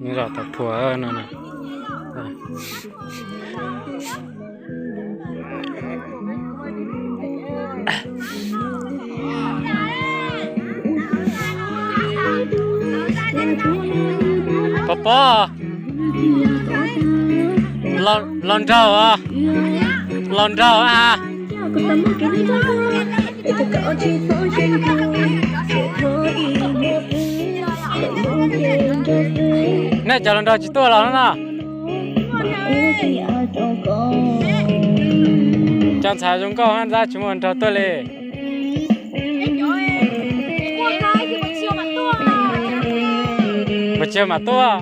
Zos Tau Phuas no na. Pov pob, los nraug, los nraug a. Nej cov hluas nraug tsis tuaj los no na? Cov ntxhais zoo nkauj hab ntxab tsis muaj nraug tuaj li. Puas tsis yog mam tuaj?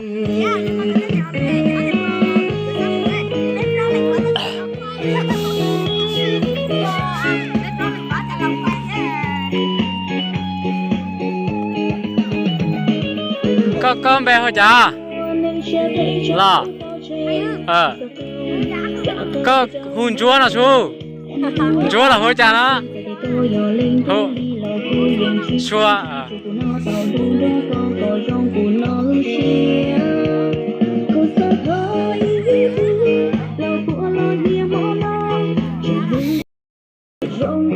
Koj, koj npe hu cas los? Koj hu Ntsuab no su. Ntsuab los hu cas no? Sua.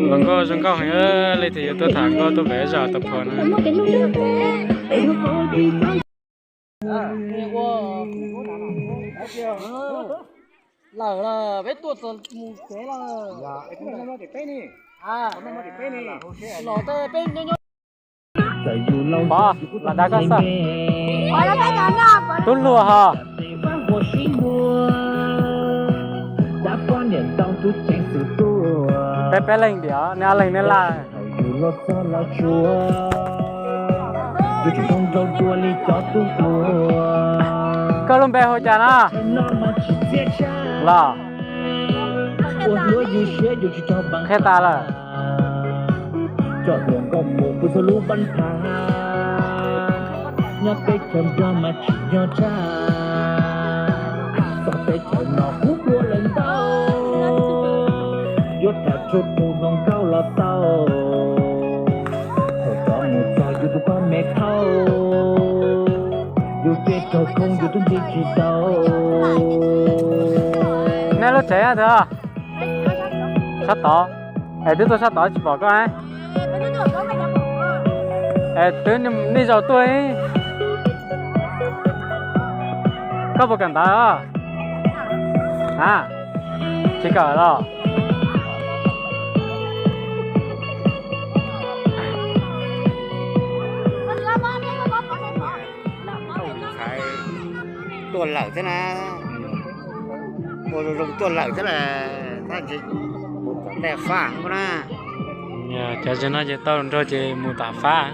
Los nkauj zoo nkauj heev, leej twg yuav tuaj tham nkauj tuaj pem zos Tau Phuas na. Lawm lawm, peb tuaj txog mus tsev lawm. Los tej peb nyob nyob. Pov, los dag koj xwb. Tub hluas ho. Peb peb leeg tiag, nej ob leeg nej laj. Koj lub npe hu cas na? Los. Qhia tas lawm. Cov hluas nkauj mus puag txhua lub npab phav, nyob teb chaws Nplog mas tsim nyog tshaj, txog teb chaws no kuj ua lawm ntau, yuav tham txhua tus hluas nkauj los tau, thaum rov mus txog yus tus koj me thauj, yus ces raug khoob yus twb nti tsis tau. Nej lub tsev twg? Sab tod. Es twb tuaj sab tod tsis pom koj. Es twb nej zaum tuaj. Koj puas kawm ntawv? A, tsis kawm los? Tuaj lawm thiab na. Ua zoo zoo tuaj lawm thiab las, tab sis mus tom ntej fab na. Cov tsev no ces tau nrog ces mus tom fab.